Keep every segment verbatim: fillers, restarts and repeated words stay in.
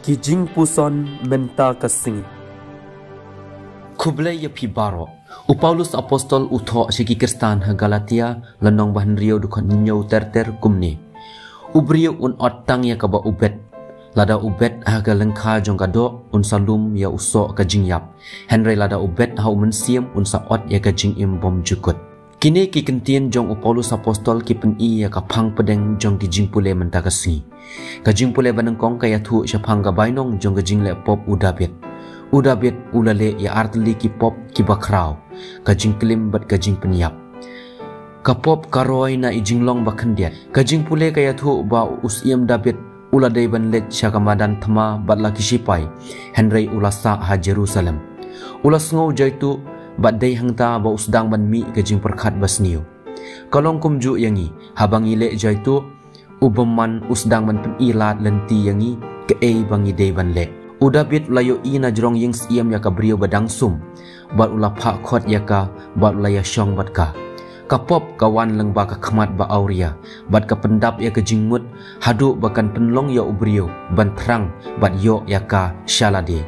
Ki jingpuson mynta ka sngi. Khublei ïa phi baroh. U Paulus Apostol u thoh sha ki Khristan ha Galatia, lynnong ba hynriew, dkhot hynñiew ter ter kumne: U briew un ot tang ïa kaba u bet. Lada u bet ha ka lyngkha jong ka doh, un sa lum ïa u soh ka jingïap. Hynrei lada u bet ha u Mynsiem, un sa ot ïa ka jingim bymjukut. Kine ki kyntien jong u Paulus Apostol ki pyni ïa ka phang pdeng jong ki jingpule mynta ka sngi. Ka jingpule ba nyngkong ka ïathuh shaphang ka bainong jong ka jingleh pop u Dabid. U Dabid u la leh ïa artylli ki pop kiba khraw: ka jingklim bad ka jingpynïap. Ka pop ka roi na i jinglong ba khyndiat. Ka jingpule ka ïathuh ba u Syiem Dabid u la dei ban leit sha ka madan thma bad la ki shipai, hynrei u la sah ha Jerusalem. U la sngew jaituh bad dei hangta ba u sdang ban mih ka jingpyrkhat ba sniew. Ka long kumjuh ïa ngi, haba ngi leh jaituh, u bymman u sdang ban pyni lad lynti ïa ngi kaei ba ngi dei ban leh. U Dabid u la ïohi na jrong ïing syiem ïa ka briew ba dang sum, bad u la phah khot ïa ka, bad u la ïashong bad ka. Ka pop ka wan lyngba ka khmat ba awria, bad ka pyndap ïa ka jingmut, haduh ba kan pynlong ïa u briew ban thrang bad ïoh ïa ka sha lade.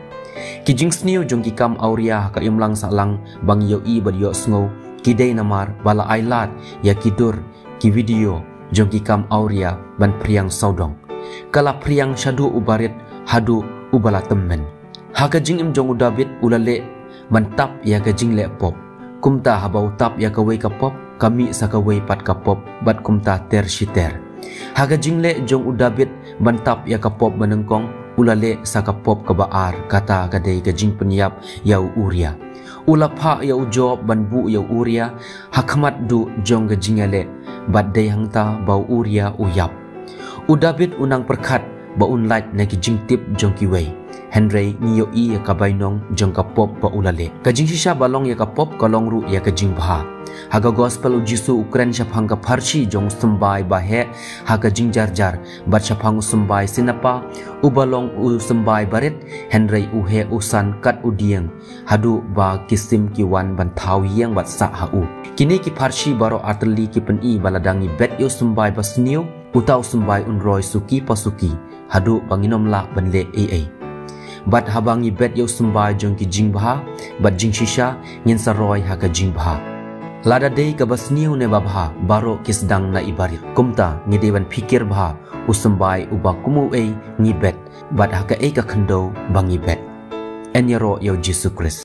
Ki jingsniew jong ki kam awria ha ka imlang sahlang ba ngi ïohi bad ïohsngew, ki dei namar ba la ai lad ïa ki dur, ki video jong ki kam awria ban phriang sawdong. Ka la phriang shaduh u barit haduh uba la tymmen. Ha ka jingim jong u Dabid u la leh ban tap ïa ka jingleh pop. Kumta haba u tap ïa kawei ka pop, ka mih sa kawei pat ka pop, bad kumta ter shi ter. Ha ka jingleh jong u Dabid ban tap ïa ka pop ba nyngkong, u la leh sa ka pop kaba ar, kata ka dei ka jingpynïap ïa u Uria. U la phah ïa u Joab ban buh ïa u Uria ha khmat duh jong ka jingïaleh, bad dei hangta ba u Uria u ïap. U Dabid u nang pyrkhat ba un lait na ki jingtip jong kiwei. Hynrei ngi ïohi ïa ka bainong jong ka pop ba u la leh. Ka jingshisha ba long ïa ka pop ka long ruh ïa ka jingbha. Ha ka Gospel u Jisu u kren shaphang ka pharshi jong u symbai ba heh ha ka jingjarjar, bad shaphang u symbai synapa, uba long u symbai barit, hynrei u heh u san kat u dieng, haduh ba ki sim ki wan ban thaw ïing bad sah ha u. Kine ki pharshi baroh artylli ki pyni ba lada ngi bet ïa u symbai ba sniew, uta u symbai un roi suki pa suki, haduh ba ngin ym lah ban leh ei ei. Bad haba ngi bet ïa u symbai jong ki jingbha bad jingshisha, ngin sa roi ha ka jingbha. Lada dei kaba sniew ne ba bha, baroh ki sdang na i barit. Kumta ngi dei ban phikir bha, u symbai uba kum uei ngi bet, bad ha kaei ka khyndew ba ngi bet. Yn ïaroh ïa u Jisu Khrist.